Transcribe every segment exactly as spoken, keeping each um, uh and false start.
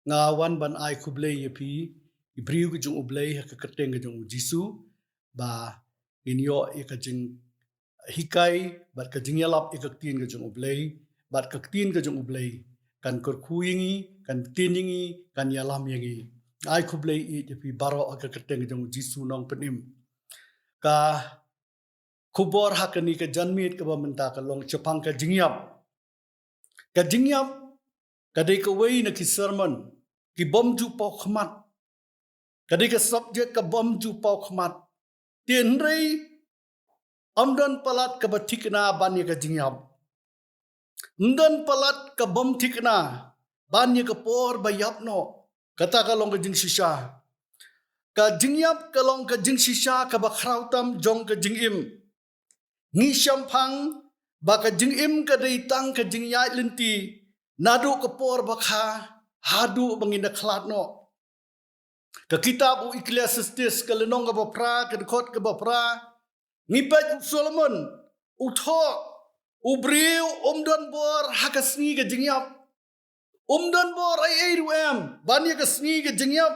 Nga wan ban ai khublei ïa phi, i briew ka jong U Blei, ha ka kyrteng ka jong U Jisu, ba ngin ïoh ïa ka jinghikai bad ka jingïalap ïa ka ktien ka jong U Blei, bad ka ktien ka jong U Blei kan kyrkhu ïa ngi, kan ktien ïa ngi, kan ïalam ïa ngi. Ai khublei ïa phi baroh ha ka kyrteng ka jong U Jisu Nongpynim. Ka khubor ha kane ka janmiet kaba mynta ka long shaphang ka jingïap. Ka jingïap ka dei kawei na ki sermon ki bym ju paw khmat. Ka dei ka subject ka bym ju paw khmat. Te hynrei ym don palat kaba thikna ban ïa ka jingïap. Ym don palat ka bym thikna ban ïa ka por ba ïap noh. Kata ka long ka jingshisha. Ka jingïap ka long ka jingshisha kaba khraw tam jong ka jingim. Ngi shemphang ba ka jingim ka dei tang ka jingïaid lynti naduh ka por ba kha haduh ba ngin da khlad noh. Ka kitab u Ecclesiastes ka lynnong kaba phra, ka dkhot kaba phra, ngi peit u Solomon u thoh, u briew um don bor ha ka sngi ka jingïap. Um don bor ei ei ruh em ban ïa ka sngi ka jingïap.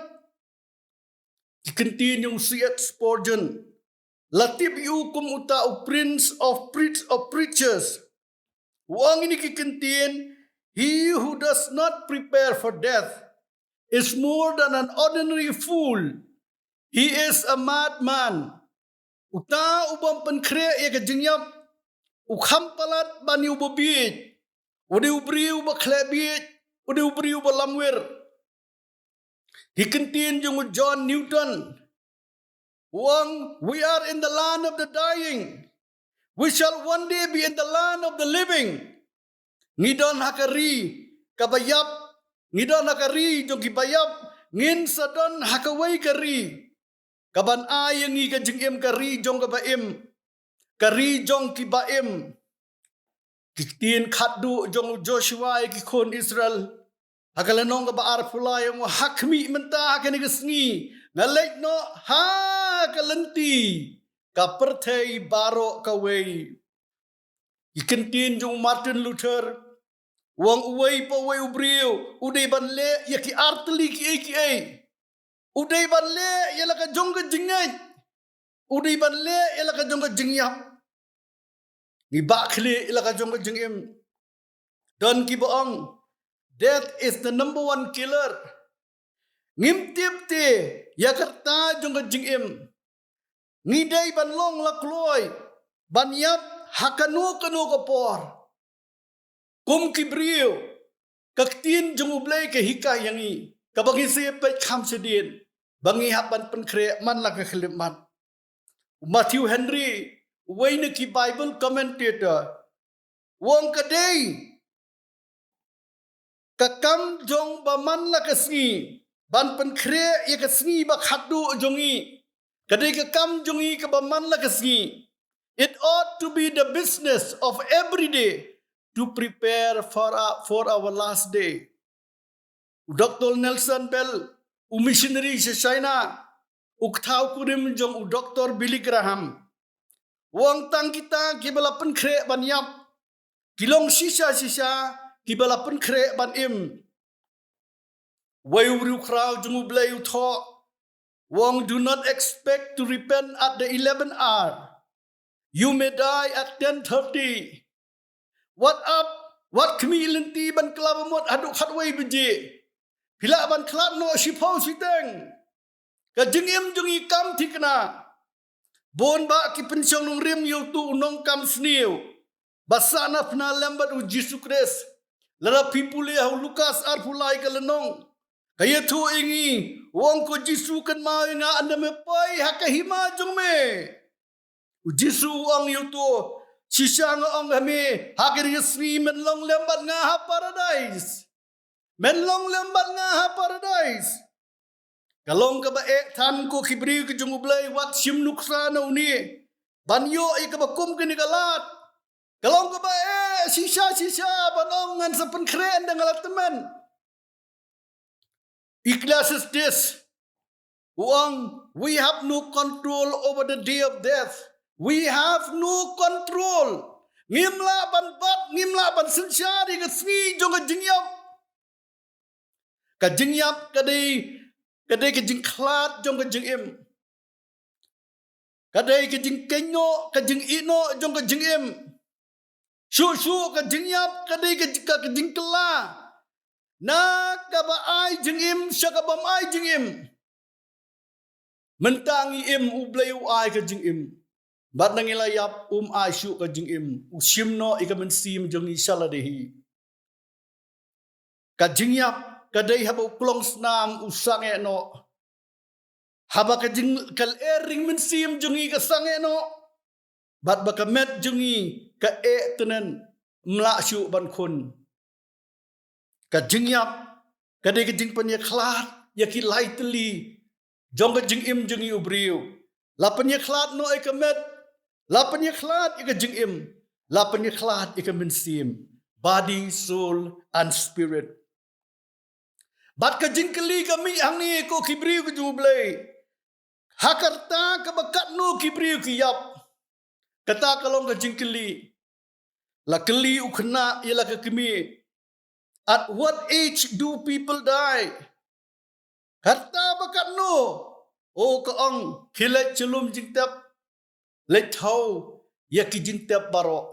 Ki kyntien jong u C H Spurgeon, la tip ïa u kum uta u prince of preach of preachers. U ong ïa kine ki kyntien, "He who does not prepare for death is more than an ordinary fool. He is a madman." Uta u bym pynkhreh ïa ka jingïap u kham palat ban ïa u babieit. U dei u briew ba khleh bieit, u dei u briew ba lamwir. Ki kyntien jong u John Newton, u ong, "We are in the land of the dying. We shall one day be in the land of the living." Ngi don ha ka ri kaba ïap, ngi don ha ka ri jong kiba ïap, ngin sa don ha kawei ka ri kaban ai ïa ngi ka jingim, ka ri jong kaba im, ka ri jong kiba im. Ki ktien khatduh jong u Joshua ïa ki khun Israel ha ka lynnong kaba arphew lai, u ong, "Ha khmih mynta ha kane ka sngi nga leit noh ha ka lynti ka pyrthei baroh kawei." Ki kyntien jong u Martin Luther, u ong, "Uwei pa uwei u briew u dei ban leh ïa ki artylli kiei kiei. U dei ban leh ïa la ka jong ka jingngeit. U dei ban leh ïa la ka jong ka jingïap." Ngi bah khlieh ïa la ka jong ka jingim. Don kiba ong, "Death is the number one killer." Ngim tip te ïa ka rta jong ka jingim. Ngi dei ban long la kloi ban ïap ha kano kano ka por. Kum ki briew, ka ktien jong U Blei ka hikai ïa ngi kaba ngi sa peit kham shadien ba ngi hap ban pynkhreh man la ka khyllipmat. U Matthew Henry, uwei na ki Bible commentator, u ong, "Ka dei ka kam jong ba man la ka sngi ban pynkhreh ïa ka sngi ba khatduh jong ngi. Ka dei ka kam jong ngi kaba man la ka sngi. It ought to be the business of every day to prepare for our, for our last day." U Doktor Nelson Bell, u missionary sha China, u kthaw kurim jong u Doktor Billy Graham, u ong, "Tang kita kiba la pynkhreh ban ïap ki long shisha shisha kiba la pynkhreh ban im." Wei u riewkhraw jong U Blei u thoh, u ong, "Do not expect to repent at the eleventh hour. You may die at ten thirty. Wat ap, wat khmih lynti ban kylla ba mut haduh khatwei baje. Phi lah ban khlad noh shiphew shiteng. Ka jingim jong ngi kam thikna." Bun bah ki pynshong nongrim ïa uto u nongkam sniew ba sah na phna lem bad U Jisu Khrist. Lada phi pule ha u Lukas arphew lai ka lynnong, ka ïathuh ïa ngi, u ong, "Ko Jisu, kynmaw ïa nga ynda me poi ha ka hima jong me." U Jisu u ong ïa uto, "Shisha nga ong ha me, ha kane ka sngi men long lem bad nga ha paradais. Men long lem bad nga ha paradais." Ka long kaba eh than, ko ki briew ki jong U Blei, wat shim nuksa na une ban ïoh ïa kaba kum kane ka lad. Ka long kaba eh shisha shisha ban ong, "Ngan sa pynkhreh ynda nga la tymmen." Ecclesiastes u ong, "We have no control over the day of death. We have no control." Ngim lah ban bat, ngim lah ban synshar ïa ka sngi jong ka jingïap. Ka jingïap ka dei, ka dei ka jingkhlad jong ka jingim. Ka dei ka jingkynnoh, ka jingïehnoh jong ka jingim. Shuh shuh ka jingïap ka dei ka, ka, ka jingkylla na kaba ai jingim sha kaba ym ai jingim. Mynta ngi im, U Blei u ai ka jingim. Bad na ngi la ïap, um ai shuh ka jingim, u shim noh ïa ka mynsiem jong ngi sha lade hi. Ka jingïap ka dei haba u klong snam u sangeh noh. Haba ka jing, ka lyer ring mynsiem jong ngi ka sangeh noh. Bad ba ka met jong ngi ka eh tnen, ym lah shuh ban khun. Ka jingïap ka dei ka jingpynïakhlad ïa ki lai tylli jong ka jingim jong ngi u briew. La pynïakhlad noh ïa ka met, la pynïakhlad ïa ka jingim, la pynïakhlad ïa ka mynsiem, body, soul and spirit. Bad ka jingkylli ka mih hangne ko ki briew ka jong U Blei. Ha ka rta kaba katno ki briew ki ïap? Kata ka long ka jingkylli. La kylli u khynnah ïa la ka kmie, "At what age do people die?" Ka rta ba katno? O, ka ong, ki leit sha lum jingtep, leit thew ïa ki jingtep baroh.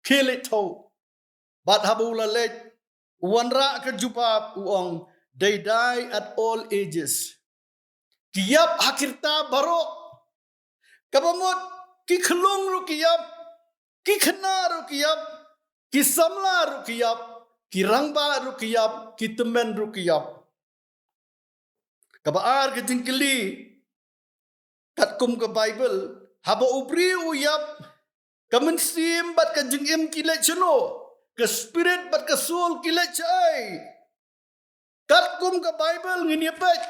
Ki leit thew. Bad haba u la leit, u wanrah ka jubab, u ong, "They die at all ages." Ki ïap ha ki rta baroh. Kaba mut, ki khyllung ruh ki ïap, ki khynnah ruh ki ïap, ki samla ruh ki ïap, ki rangbah ruh ki ïap, ki tymmen ruh ki ïap. Kaba ar ka jingkylli, katkum ka Baibl, haba u briew u ïap, ka mynsiem bad ka jingim ki leit shano? Ka spirit bad ka soul ki leit shaei? Katkum ka Baibl ngin ïa peit,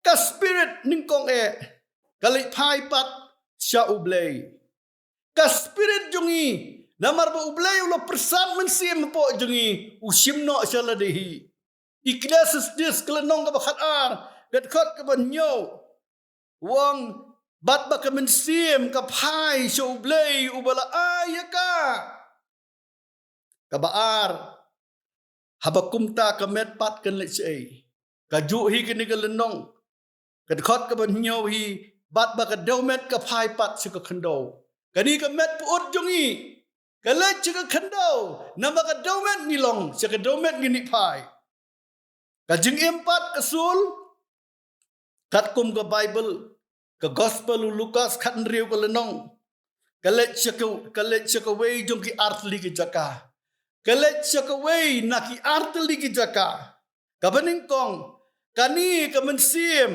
ka spirit nyngkong eh ka leit phai pat sha U Blei. Ka spirit jong ngi, namar ba U Blei u la pyrsad mynsiem hapoh jong ngi, u shim noh sha lade hi. Ecclesiastes ka lynnong kaba khatar, ka dkhot kaba hynñiew, u ong, "Bad ba ka mynsiem ka phai sha U Blei uba la ai ïa ka." Kaba ar, haba kumta ka met pat kan leit shaei? Kajuh hi kane ka lynnong, ka dkhot kaba hynñiew hi, "Bad ba ka dewmet ka phai pat sha ka khyndew." Kane ka met pyut jong ngi ka leit sha ka khyndew, namar ka dewmet ngi long, sha ka dewmet ngin ïa phai. Ka jingim pat, ka soul, katkum ka Baibl, ka Gospel u Lukas khathynriew ka lynnong, ka leit sha ka, ka leit sha kawei jong ki artylli ki jaka. Ka leit sha kawei na ki artylli ki jaka. Kaba nyngkong, kane ka mynsiem,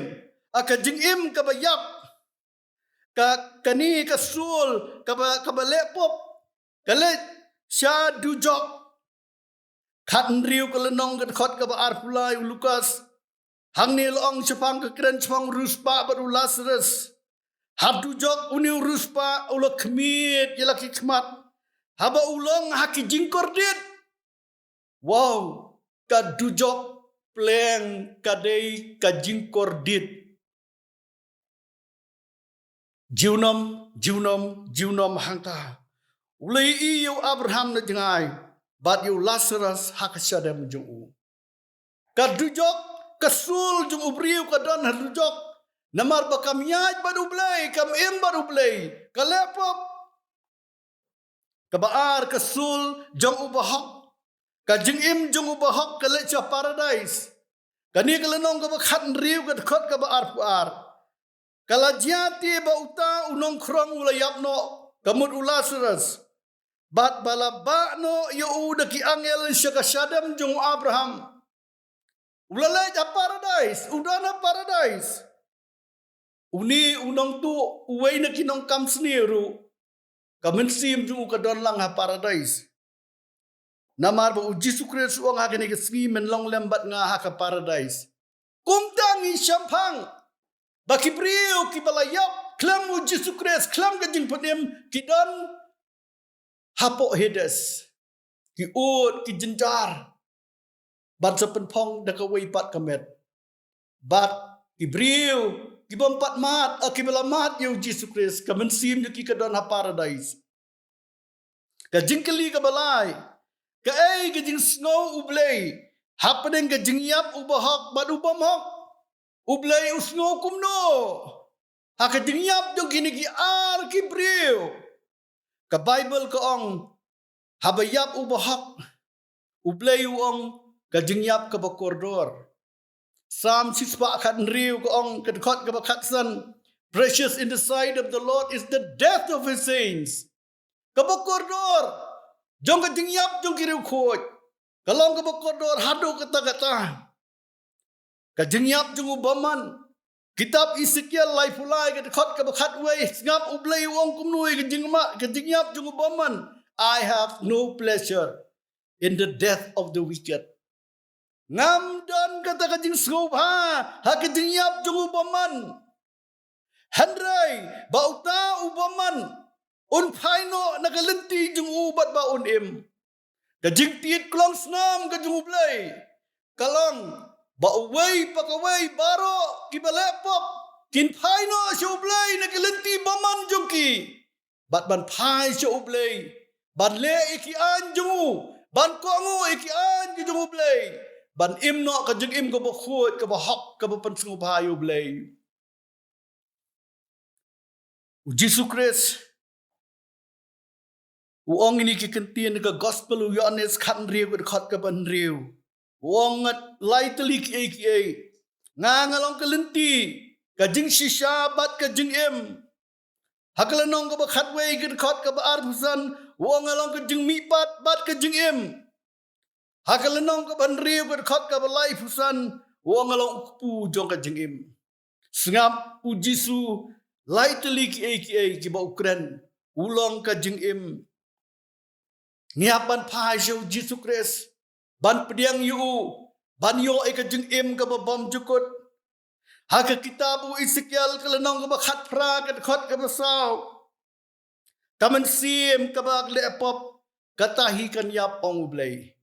a, ka jingim kaba ïap, ka, kane ka soul kaba, kaba leh pop, ka leit sha dujok. Khathynriew ka lynnong, ka dkhot kaba arphew lai u Lukas. Hangne la ong shaphang ka kren shaphang u riewspah bad u Lasarus. Ha dujok une u riewspah u la khmied ïa la ki khmat haba u long ha ki jingkordit. Wow, ka dujok pleng ka dei ka jingkordit. Junom, junom, junom hangta. U la ïohi ïa u Abraham na jngai, bad ïa u Lasarus ha ka shadem jong u. Ka dujok, ka soul jong u briew ka don ha dujok. Namar ba kam ïaid bad U Blei, kam im bad U Blei, ka leh pop. Kaba ar, ka soul jong u bahok, ka jingim jong u bahok ka leit sha paradais. Kane ka lynnong kaba khathynriew, ka dkhot kaba arphew ar. Ka la jia te ba uta u nongkhrong u la ïap noh, ka mut u Lasarus. Bad ba la bah noh ïa u da ki angel sha ka shadem jong u Abraham. U la leit ha paradais, u don ha paradais. Une u nongtuh, uwei na ki nongkam sniew ruh, ka mynsiem jong u ka don lang ha paradais. Namar ba u Jisu Khrist u ong, ha kane ka sngi men long lem bad nga ha ka paradais. Kumta ngi shemphang ba ki briew kiba la ïap khlem u Jisu Khrist, khlem ka jingpynim, ki don hapoh Hades, ki ud, ki jynjar, ban sa pynphong da kawei pat ka met. Bad ki briew kibym pat mad, a, kiba la mad ïa u Jisu Khrist, ka mynsiem jong ki ka don ha paradais. Ka jingkylli kaba lai, kaei ka jingsngew U Blei hapdeng ka jingïap u bahok bad u bymhok, U Blei u sngew kumno ha ka jingïap jong kine ki ar ki briew? Ka Baibl ka ong, haba ïap u bahok, U Blei u ong, ka jingïap kaba kordor. Salm shispah khathynriew ka ong, ka dkhot kaba khatsan, "Precious in the sight of the Lord is the death of his saints." Kaba kordor jong ka jingïap jong ki riewkhuid ka long kaba kordor haduh katta katta. Ka jingïap jong u bymman. Kitab Ezekiel laiphew lai, ka dkhot kaba khatwei, sngap U Blei u ong kumno ïa ka jingma, ka jingïap jong u bymman. "I have no pleasure in the death of the wicked." Ngam don kata ka jingsngewbha ha ka jingïap jong u bymman. Hynrei ba uta u bymman un phai noh na ka lynti jong u bad ba un im. Ka jingtied klong snam ka jong U Blei ka long ba uwei pa kawei baroh kiba leh pop kin phai noh sha U Blei na ka lynti bymman jong ki, bad ban phai sha U Blei, ban leh ïa ki aiñ jong u, ban kohnguh ïa ki aiñ ki jong U Blei, ban im noh ka jingim kaba khuid, kaba hok, kaba pynsngewbha ïa U Blei. U Jisu Khrist u ong ïa kine ki kyntien ha ka Gospel u Ïoannis khathynriew, ka dkhot kaba hynriew. U ong, nga la ïatylli kiei kiei. Nga, nga long ka lynti, ka jingshisha bad ka jingim. Ha ka lynnong kaba khatwei, ka dkhot kaba arphew san, u ong, nga long ka jingmihpat bad ka jingim. Ha ka lynnong kaba hynriew, ka dkhot kaba laiphew san, u ong, nga long u kpu jong ka jingim. Sngap, U Jisu la ïatylli kiei kiei kiba u kren, u long ka jingim. Ngi hap ban phai sha U Jisu Khrist, ban pdiang ïa u, ban ïoh ïa ka jingim kaba bymjukut. Ha ka kitab u Ezekiel ka lynnong kaba khatphra, ka dkhot kaba saw, ka mynsiem kaba leh pop, kata hi kan ïap, ong U Blei.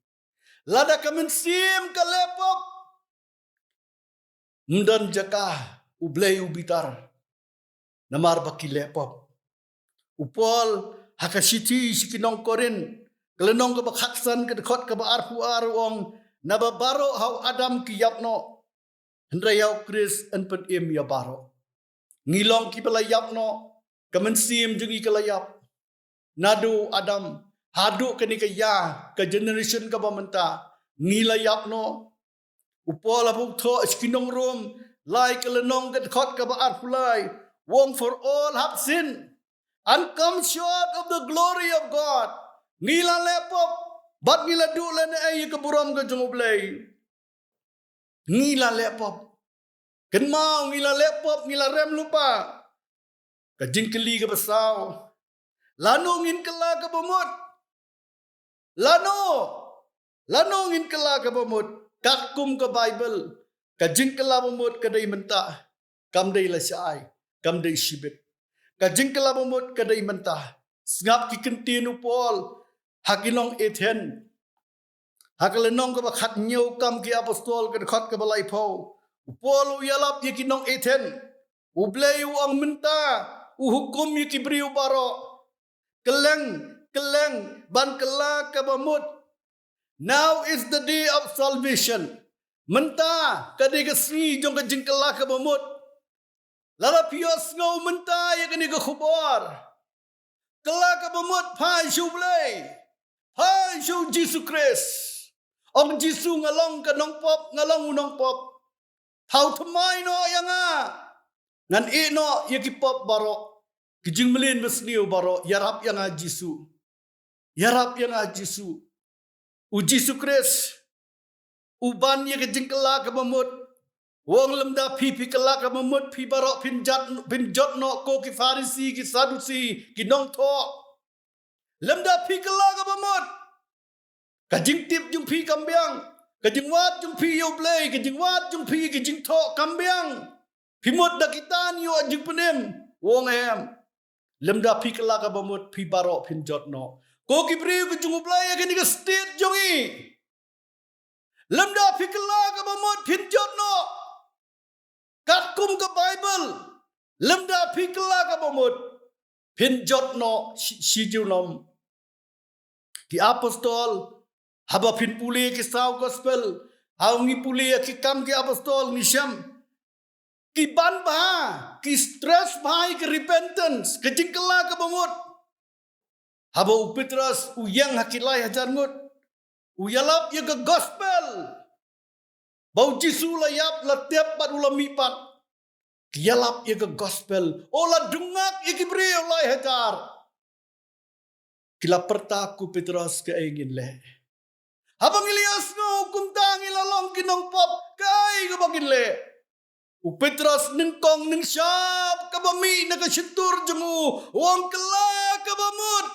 Lada ka mynsiem ka leh pop, ym don jaka U Blei u bitar, namar ba ki leh pop. U Paul ha ka shithi sha ki nong Korinth, ka lynnong kaba khatsan, ka dkhot kaba arphew ar, u ong, naba baroh ha u Adam ki ïap noh, hynrei ha u Khrist yn pynim ïa baroh. Ngi long kiba la ïap noh, ka mynsiem jong ngi ka la ïap. Naduh u Adam haduh kane ka ïa, ka generation kaba mynta, ngi la ïap noh. U Paul haba u thoh sha ki nong Rom, lai ka lynnong, ka dkhot kaba arphew lai, u ong, "For all have sinned and come short of the glory of God." Ngi la leh pop bad ngi la duh lehnohei ïa ka burom ka jong U Blei. Ngi la leh pop. Kynmaw, ngi la leh pop, ngi la rem lypa. Ka jingkylli kaba saw, lano ngin kylla kaba mut? Lano, lano ngin kylla kaba mut? Katkum ka Baibl, ka jingkylla ba mut ka dei mynta, kam dei lashai, kam dei shibit. Ka jingkylla ba mut ka dei mynta. Sngap ki kyntien u Paul ha ki nong Athen. Ha ka lynnong kaba khathynñiew Kam ki Apostol, ka dkhot kaba laiphew, u Paul u ïalap ïa ki nong Athen. U Blei u ong mynta u hukum ïa ki briew baroh. Kylleng, kylleng ban kylla kaba mut. Now is the day of salvation. Mynta ka dei ka sngi jong ka jingkylla kaba mut. Lada phi ïohsngew mynta ïa kane ka khubor, kylla kaba mut, phai sha U Blei, phai sha U Jisu Khrist. Ong, Jisu, nga long ka nongpop, nga long u nongpop. Thaw thymmai noh ïa nga. Ngan ïeh noh ïa ki pop baroh, ki jingmlien basniew baroh. Ïarap ïa nga, Jisu. Ïarap ïa nga, Jisu. U Jisu Khrist u ban ïa ka jingkylla kaba mut. U ong lymda phi, phi kylla kaba mut, phi baroh phin jot, phin jot noh, ko ki Pharisi, ki Sadusi, ki nongthoh. Lymda phi kylla kaba mut, ka jingtip jong phi kam biang. Ka jingwad jong phi ïa U Blei, ka jingwad jong phi, ka jingthoh kam biang. Phi mut da kita ïoh jingpynim. U ong em. Lymda phi kylla kaba mut, phi baroh phin jot noh. Ko ki briew ka jong U Blei, ïa kane ka state jong ngi, lymda phi kylla kaba mut, phin jot noh. Katkum ka Baibl, lymda phi kylla kaba mut, phin jot noh shi, shi junom. Ki Apostol, haba phin pule ki saw Gospel, Ha u ngi pule ïa ki Kam ki Apostol ngi shem. Ki ban bha, ki stress bha ïa ka repentance, ka jingkylla kaba mut. Haba u Petros u ïeng ha ki lai hajar ngut, u ïalap ïa ka gospel. Ba u Jisu la ïap, la tep bad u la mihpat. Ki ïalap ïa ka gospel. U la dungak ïa ki briew lai hajar. Ki la pyrta, ko Petros, kaei ngin leh? Haba ngi la ïohsngew kumta ngi la long ki nongpop, kaei kaba ngin leh? U Petros nyngkong nyngshap kaba mih na ka shyntur jong u, u ong, kylla kaba mut.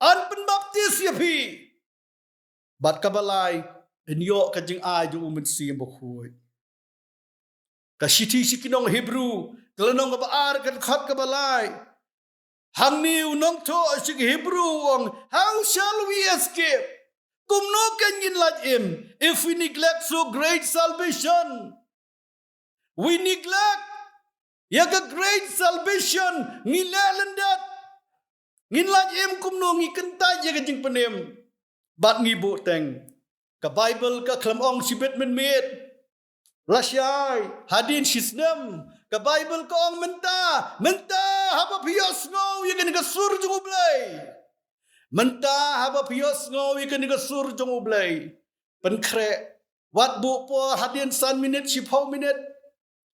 Yn pynbaptis ïa phi. Bad kaba lai, yn ïoh ka jingai jong u Mynsiem Bakhuid. Ka shithi sha ki nong Hebru, ka lynnong kaba ar, ka dkhot kaba lai. Hangne u nongthoh sha ki Hebru u ong, how shall we escape? Kumno kan ngin lait im, if we neglect so great salvation? We neglect ïa ka great salvation, ngi leh lyndet. Ngin lait im kumno, ngi kyntait ïa ka jingpynim. Bad ngi buhteng. Ka Baibl ka khlem ong shibit mynmiet. Lashai, hadien shisnem. Ka Baibl ka ong mynta, mynta haba phi ïohsngew ïa kane ka sur jong U Blei. Mynta haba phi ïohsngew ïa kane ka sur jong U Blei. Pynkhreh. Wat buh por hadien san minit, shiphew minit.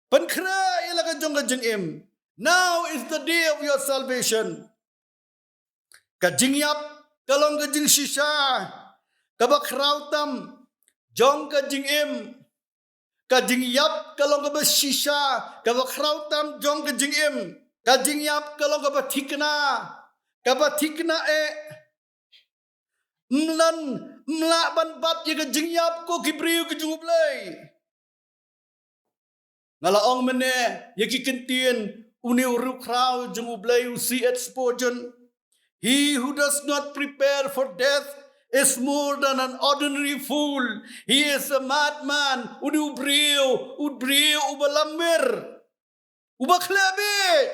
Pynkhreh ïa la ka jong ka jingim. Now is the day of your salvation. Ka jingïap ka long ka jingshisha kaba khraw tam jong ka jingim. Ka jingïap ka long kaba shisha kaba khraw tam jong ka jingim. Ka jingïap ka long kaba thikna, kaba thikna eh. Mlan, mlah ban bat ïa ka jingïap, ko ki briew ki jong U Blei. Nga la ong mynne ïa ki ktien une u riewkhraw jong U Blei, u C H Spurgeon. He who does not prepare for death is more than an ordinary fool. He is a madman. Une u briew, u briew uba lamwir. Uba khleh bieit.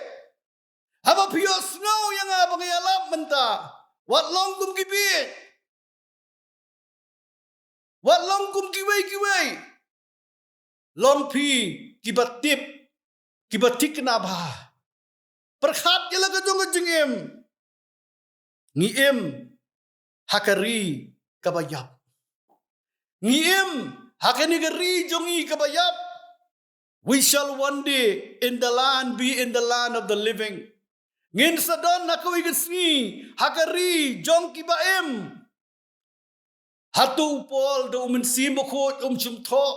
Haba phi ïohsngew ïa nga ba nga ïalap mynta, wat long kum ki bieit. Wat long kum kiwei kiwei. Long phi kiba tip, kiba thikna bha. Pyrkhat ïa la ka jong ka jingim. Ngi im ha ka ri kaba ïap. Ngi im ha kane ka ri jong ngi kaba ïap. We shall one day in the land, be in the land of the living. Ngin sa don ha kawei ka sngi ha ka ri jong kiba im. Hato u Paul da u Mynsiem Bakhuid um shym thoh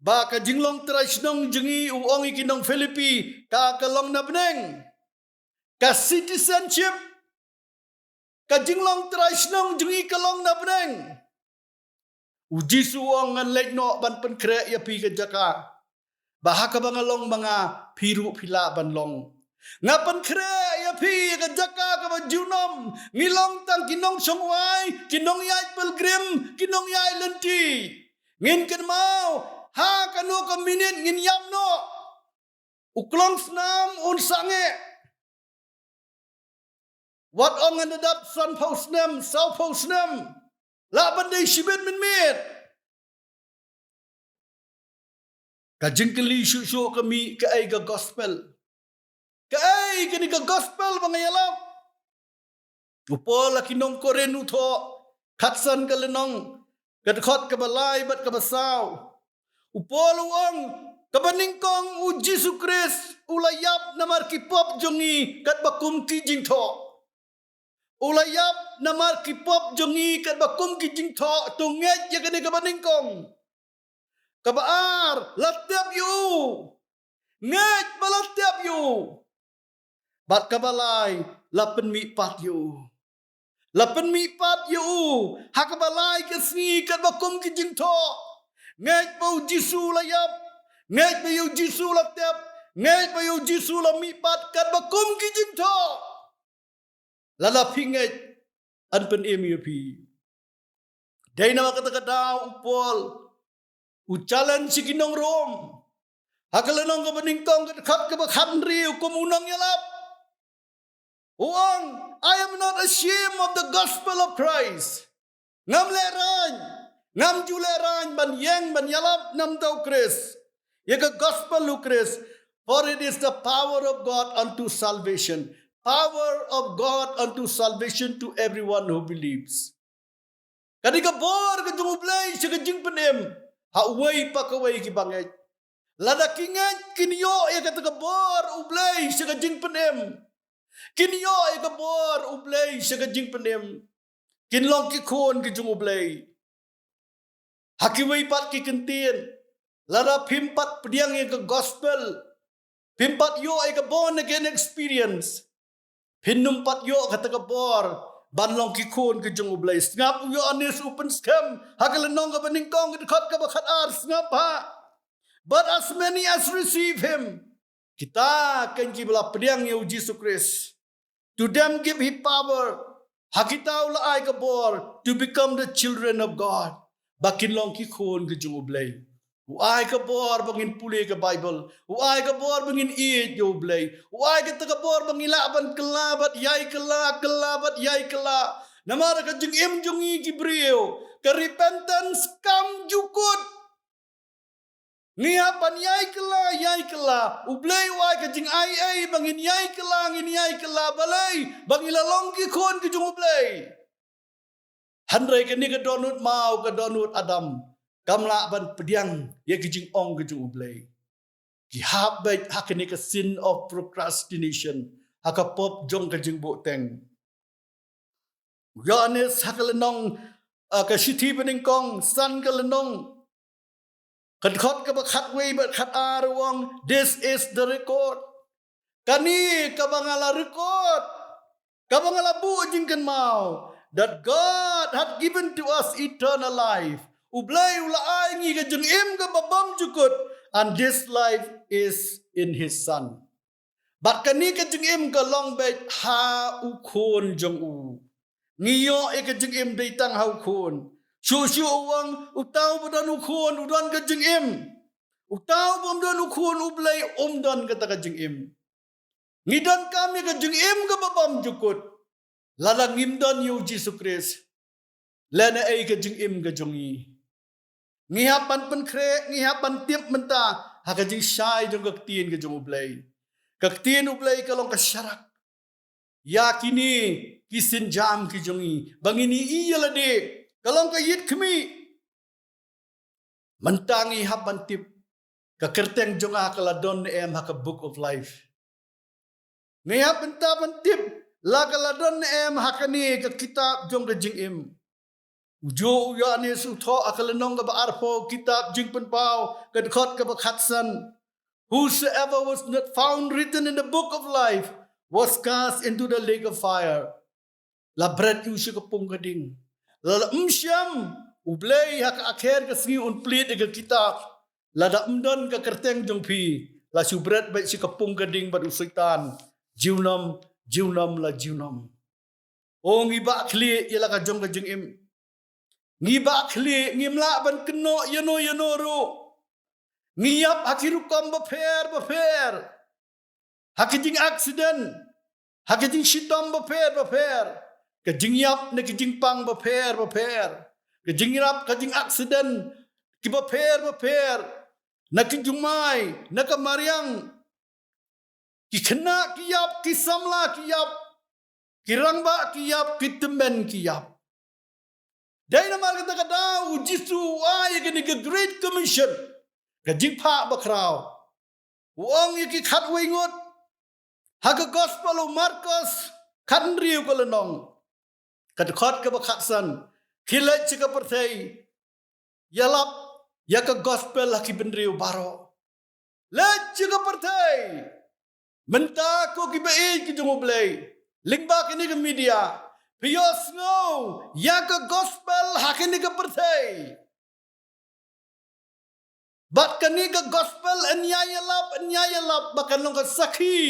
ba ka jinglong trai shnong jong ngi, u ong ïa ki nong Philippi, ka ka long na bneng? Ka citizenship, ka jinglong trai shnong jong ngi ka long na bneng? U Jisu u ong, ngan leit noh ban pynkhreh ïa phi ka jaka ba ha kaba nga long ma nga, phi ruh phi lah ban long. Nga pynkhreh ïa phi ka jaka kaba junom. Ngi long tang ki nongshong wai, ki nongïaid pilgrim, ki nongïaid lynti. Ngin kynmaw ha kano ka minit ngin ïap noh. U klong snam un sangeh. Wat ong ngan da dap sanphew snem, sawphew snem. Lah ban dei shibit mynmiet. Ka jingkylli shuh shuh ka mih, kaei ka gospel? Kaei kane ka gospel ba nga ïalap? U Paul ha ki nong Korinth u thoh, khatsan ka lynnong, ka dkhot kaba lai bad kaba saw. U Paul u ong, kaba nyngkong u Jisu Khrist u la ïap namar ki pop jong ngi katba kum ki jingthoh. U la ïap namar ki pop jong ngi katba kum ki jingthoh, to ngeit ïa kane kaba nyngkong. Kaba ar, la tep ïa u. Ngeit ba la tep ïa u. Bad kaba lai, la pynmihpat ïa u. La pynmihpat ïa u ha kaba lai ka sngi katba kum ki jingthoh. Ngeit ba u Jisu la ïap. Ngeit ba ïa u Jisu la tep. Ngeit ba ïa u Jisu la mihpat katba kum ki jingthoh. Lada phi ngeit, yn pynim ïa phi. Dei namar kata ka daw u Paul u challenge ïa ki nong Rom. Ha ka lynnong kaba nyngkong, ka dkhot kaba khathynriew, kum u nongïalap, u ong, I am not ashamed of the gospel of Christ. Ngam lehraiñ, Ngam ju lehrain ban ïeng ban ïalap namar u Khrist, ïa ka gospel u Khrist. For it is the power of God unto salvation, power of God unto salvation to everyone who believes. Ka dei ka bor ka jong U Blei sha ka jingpynim ha uwei pa kawei ki bangeit. Lada ki ngeit kin ïoh ïa kata ka bor U Blei sha ka jingpynim. Kin ïoh ïa ka bor U Blei sha ka jingpynim. Kin long ki khun ki jong U Blei. Ha kiwei pat ki kyntien, lada phim pat pdiang ïa ka gospel, phim pat ïoh ïa ka born again experience, phin ym pat ïoh kata ka bor ban long ki khun ki jong U Blei. Sngap u Ïoannis u pynskhem ha ka lynnong kaba nyngkong, ka dkhot kaba khatar, sngap ha. But as many as receive him, kita ken kiba la pdiang ïa u Jisu Khrist, to them give he power, ha kita u la ai ka bor, to become the children of God, ba kin long ki khun ki jong U Blei. U ai ka bor ba ngin pule ka Bible, u ai ka bor ba ngin ïeit ïa U Blei, u ai kata ka bor ba ngin lah ban kylla bad ïai kylla, kylla bad ïai kylla. Namar ka jingim jong ngi ki briew, ka repentance kam jukut. Ngi hap ban ïai kylla, ïai kylla. U Blei u ai ka jingai ei ba ngin ïai kylla, ngin ïai kylla. Balei? Ba ngin la long ki khun ki jong U Blei. Hynrei kane ka dohnud maw, ka dohnud Adam, kam lah ban pdiang ïa ki jingong ki jong U Blei. Ki hap beit ha kane ka sin of procrastination, ha ka pop jong ka jingbuhteng. U Ïoannis ha ka lynnong, ah, ka shithi ba nyngkong, san ka lynnong, ka dkhot kaba khatwei bad khatar u ong, this is the record. Kane kaba nga la record, kaba nga la buh jingkynmaw, that God had given to us eternal life. U Blei u la ai ngi ka jingim kaba bymjukut, and this life is in his Son. Bad kane ka jingim ka long beit ha u Khun jong u. Ngi ïoh ïa ka jingim dei tang ha u Khun. Shuh shuh u ong, uta uba don u Khun u don ka jingim. Uta uba ym don u Khun U Blei um don kata ka jingim. Ngi donkam ïa ka jingim kaba bymjukut. Lada ngim don ïa u Jisu Khrist, lehnohei ka jingim ka jong ngi. Ngi hap ban pynkhreh, ngi hap ban tip mynta ha ka jingshai jong ka ktien ka jong U Blei. Ka ktien U Blei ka long ka sharak ïa kine ki sienjam ki jong ngi ba ngin ïohi ïa lade. Ka long ka ïit khmih. Mynta ngi hap ban tip, ka kyrteng jong nga ka la don ne em ha ka Book of Life. Ngi hap mynta ban tip, la ka la don ne em ha kane ka kitab jong ka jingim. U juh u Ïoannis u thoh ha ka lynnong kaba arphew, kitab Jingpynpaw, ka dkhot kaba khatsan, whosoever was not found written in the book of life was cast into the lake of fire. La bret ïa u sha ka pung ka ding. Lada ym shym U Blei ha ka akher ka sngi un plied ïa ka kitab, lada ym don ka kyrteng jong phi, la shu bret beit sha ka pung ka ding bad u Soitan junom junom la junom. O ngi bah khlieh ïa la ka jong ka jingim. Ngi bah khlieh, ngim lah ban kynnoh ïano ïano ruh. Ngi ïap ha ki rukom bapher bapher. Ha ki jing accident, ha ki jingshitom bapher bapher. Ka jingïap ne ki jingpang bapher bapher. Ka jingïap, ka jing accident ki bapher bapher. Na ki jumai, na ka mariang. Ki khynnah ki ïap, ki samla ki ïap, ki rangbah ki ïap, ki tymmen ki ïap. Dei namar kata ka daw u Jisu u ai ïa kane ka Great Commission, ka jingphah bakhraw. U ong ïa ki khatwei ngut ha ka Gospel u Markos khathynriew ka lynnong, ka dkhot kaba khatsan, khie leit sha ka pyrthei, ïalap ïa ka Gospel ha ki bynriew baroh. Leit sha ka pyrthei. Mynta ko ki baieit ki jong U Blei, lyngba kane ka media, phi ïohsngew ïa ka Gospel ha kane ka pyrthei. Bad kane ka Gospel yn ïai ïalap, yn ïai ïalap ba kan long ka sakhi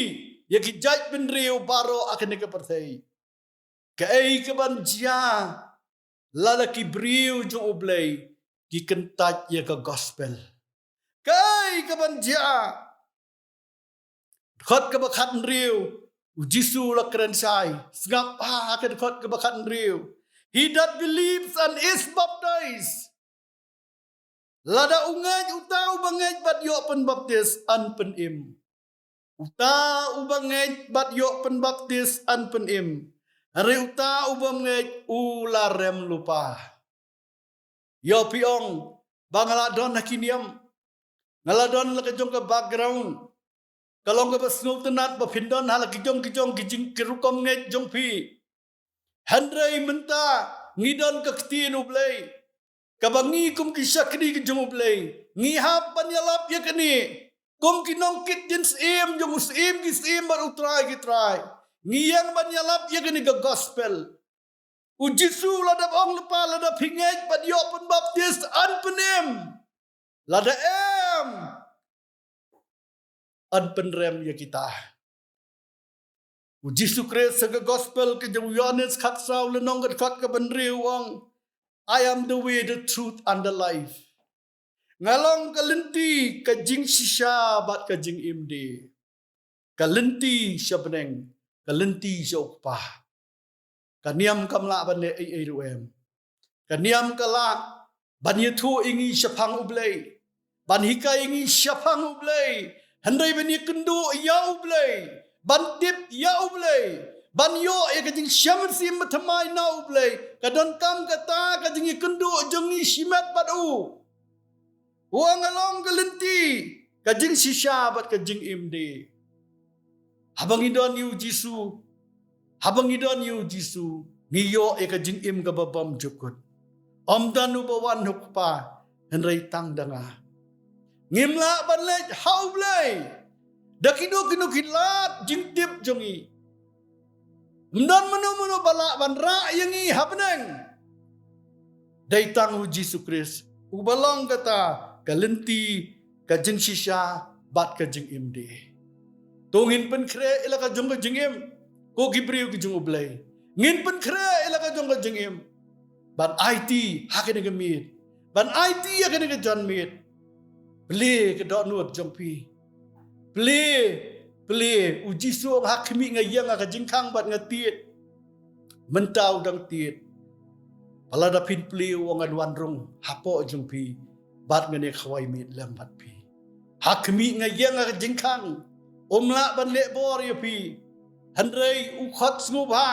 ïa ki jaitbynriew baroh ha kane ka pyrthei. Kaei kaban jia lada ki briew jong U Blei ki kyntait ïa ka Gospel? Kaei kaban jia? Dkhot kaba khathynriew, u Jisu u la kren shai. Sngap ha ka dkhot kaba khathynriew. He that believes and is baptized Lada u ngeit, uta uba ngeit bad ïoh pynbaptis yn pynim. Uta uba ngeit bad ïoh pynbaptis yn pynim. Hynrei uta uba ngeit u la rem lypa. Ïoh phi ong ba nga la don ha ki niam. Nga la don la ka jong ka background. Ka long kaba sngewtynnat ba phin don ha la ki jong ki jong ki jing ki rukom ngeit jong phi. Hynrei mynta ngi don ka ktien U Blei. Kaba ngi kum ki shakri ki jong U Blei, ngi hap ban ïalap ïa kane. Kum ki nongkit jingsyiem jong u Syiem ki syiem bad u Trai ki trai, ngi ïeng ban ïalap ïa kane ka gospel. U Jisu la dep ong lypa, lada phi ngeit bad ïoh pynbaptis yn pynim. Lada em, yn pynrem ïa kita. U Jisu Khrist ha ka gospel ka jong u Ïohannes khatsaw lynnong ka dkhot kaba hynriew u ong, "I am the way, the truth and the life." Nga long ka lynti, ka jingshisha bad ka jingim de. Ka lynti sha bneng, ka lynti sha U Kpa. Ka niam kam lah ban leh ei ei ruh em. Ka niam ka lah ban ïathuh ïa ngi shaphang U Blei, ban hikai ïa ngi shaphang U Blei. Hynrei ban ïakynduh ïa U Blei, ban tip ïa U Blei, ban ïoh ïa ka jingshem mynsiem bathymmai na U Blei, ka donkam kata ka jingïakynduh jong ngi shimet bad u. U ong, "Nga long ka lynti, ka jingshisha bad ka jingim de." Haba ngi don ïa u Jisu, haba ngi don ïa u Jisu, ngi ïoh ïa ka jingim kaba bymjukut. Ym don uba wan ha U Kpa hynrei tang da nga. Ngim lah ban leit ha U Blei da kino kino ki lad jingtip jong ngi. Ym don mano mano ba lah ban rah ïa ngi ha bneng. Dei tang u Jisu Khrist uba long kata ka lynti, ka jingshisha bad ka jingim de. To ngin pynkhreh ïa la ka jong ka jingim, ko ki briew ki jong U Blei. Ngin pynkhreh ïa la ka jong ka jingim ban aiti ha kane ka miet, ban aiti ha kane ka janmiet. Plie ka dohnud jong phi. Plie, plie. U Jisu u ong, "Ha khmih nga ïeng ha ka jingkhang bad nga tied." Mynta u dang tied. Ba lada phin plie u ong, "Ngan wan rung hapoh jong phi bad ngan ïa khawai miet lem bad phi." Ha khmih nga ïeng ha ka jingkhang. Um lah ban leh bor ïa phi. Hynrei u khot sngewbha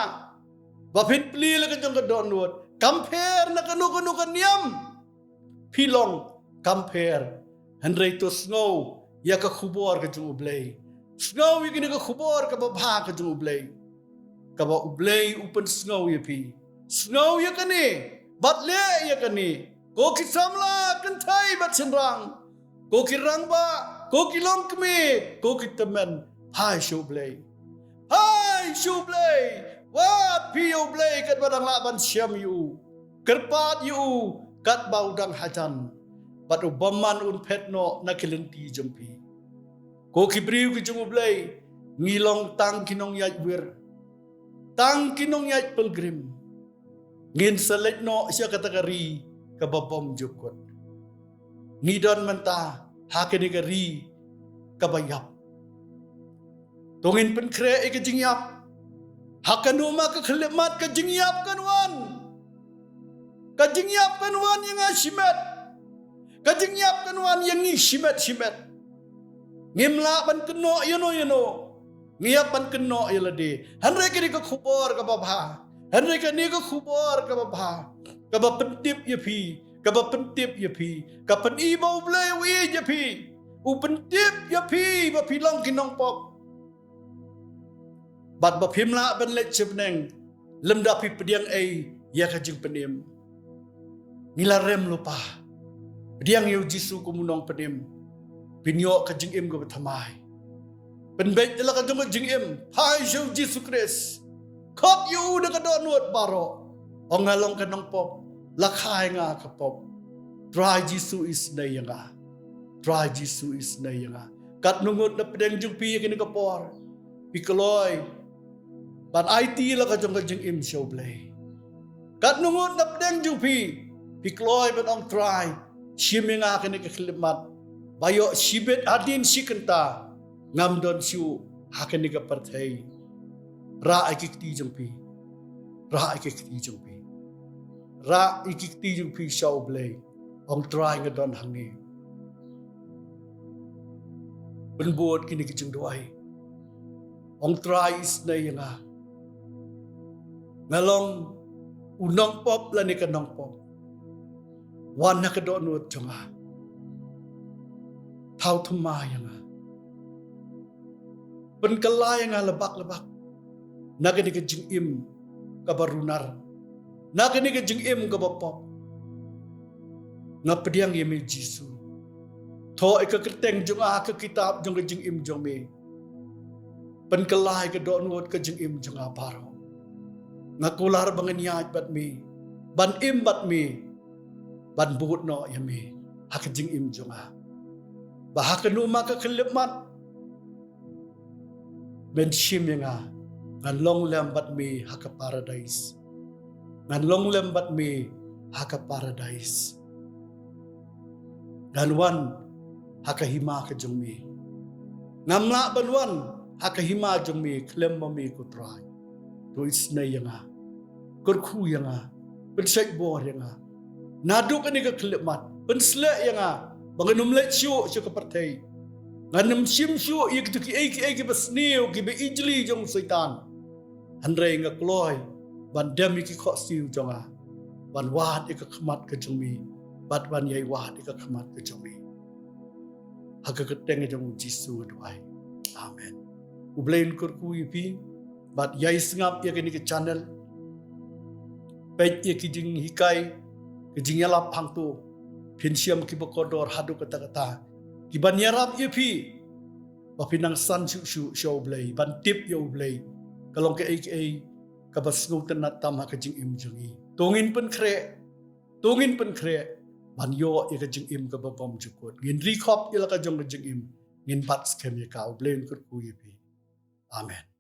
ba phin plie la ka jong ka dohnud. Kam pher na kano kano ka niam phi long, kam pher. Hynrei to sngew ïa ka khubor ka jong U Blei. Sngew ïa kane ka khubor kaba bha ka jong U Blei, kaba U Blei u pynsngew ïa phi. Sngew ïa kane bad leh ïa kane. Ko ki samla kynthei bad shynrang, ko ki rangbah, ko ki longkmie, ko ki tymmen, phai sha U Blei. Phai sha U Blei. Wat phi ïa U Blei katba dang lah ban shem ïa u. Kyrpad ïa u katba u dang hajan. Bad u bymman un phet noh na ki lynti jong phi. Ko ki briew ki jong U Blei, ngi long tang ki nongïaid wir, tang ki nongïaid pilgrim. Ngin sa leit noh sha kata ka ri kaba bymjukut. Ngi don mynta ha kane ka ri kaba ïap. To ngin pynkhreh ïa ka jingïap. Ha kano ma ka khyllipmat ka jingïap kan wan. Ka jingïap kan wan ïa nga shimet. Ka jingïap kan wan ïa ngi shimet shimet. Ngim lah ban kynnoh ïano ïano. Ngi ïap ban kynnoh ïa lade. Hynrei kane ka khubor kaba bha. Hynrei kane ka khubor kaba bha, kaba pyntip ïa phi, kaba pyntip ïa phi, ka pyni ba U Blei u ïeit ïa phi. U pyntip ïa phi ba phi long ki nongpop. Bad ba phim lah ban leit sha bneng lymda phi pdiang ei ïa ka jingpynim. Ngi la rem lypa. Pdiang ïa u Jisu kum u nongpynim. Phin ïoh ka jingim kaba thymmai. Pynbeit ïa la ka jong ka jingim. Phai sha u Jisu Khrist. Khot ïa u da ka dohnud baroh. Ong nga long ka nongpop. La kha ïa nga ka pop. Trai Jisu isynei ïa nga. Trai Jisu isynei ïa nga. Katno ngut na pdeng jong phi ïa kane ka por phi kloi ban aiti la ka jong ka jingim sha U Blei. Katno ngut na pdeng jong phi phi kloi ban ong Trai, shim ïa nga kane ka khyllipmat ba ïoh shibit hadien shi kynta ngam don shuh ha kane ka pyrthei. Rah ïa ki kti jong phi. Rah ïa ki kti jong phi. Rah ïa ki kti jong phi sha U Blei. Ong Trai nga don hangne. Pynbud kine ki jingduwai. Ong Trai isnei ïa nga. Nga long u nongpop lane ka nongpop. Wan ha ka dohnud jong nga. Thaw thymmai ïa nga. Pynkylla ïa nga lebak lebak. Na kane ka jingim kaba runar. Na kane ka jingim kaba pop. Nga pdiang ïa me Jisu. Thoh ïa ka kyrteng jong nga ha ka kitab jong ka jingim jong me. Pynkylla ïa ka dohnud ka jingim jong nga baroh. Nga kular ba ngan ïaid bad me. Ban im bad me. Ban bud noh ïa me. Ha ka jingim jong nga. Ba ha kano ma ka khyllipmat. Men shim ïa nga, ngan long lem bad me ha ka paradais. Ngan long lem bad me ha ka paradais. Ngan wan ha ka hima ka jong me. Ngam lah ban wan ha ka hima jong me khlem ma me ko Trai. To isnei ïa nga. Kyrkhu ïa nga. Pynshait bor ïa nga. Naduh kane ka khyllipmat. Pynsleh ïa nga. Ba ngan ym leit shuh sha ka pyrthei. Ngan ym shim shuh ïa kito kiei kiei kiba sniew kiba ijli jong u Soitan. Hynrei nga kloi ban dem ïa ki khohsiew jong nga. Ban wad ïa ka khmat ka jong me. Bad ban ïai wad ïa ka khmat ka jong me. Ha ka kyrteng jong u Jisu nga duwai. Amen. U Blei un kyrkhu ïa phi. Bad ïai sngap ïa kane ka channel. Peit ïa ki jinghikai, ki jingïalap hangto. Phin shem kiba kordor haduh katta katta. Kiban ïarap ïa phi. Ba phin nang san shuh shuh sha u Blei, ban tip ïa u Blei. Ka long kaei kaei kaba sngewtynnat tam ha ka jingim jong ngi. To ngin pynkhreh, to ngin pynkhreh ban ïoh ïa ka jingim kaba bymjukut. Ngin ri khop ïa la ka jong ka jingim. Ngin bat skhem ïa ka, u Blei un kyrkhu ïa phi. Amen.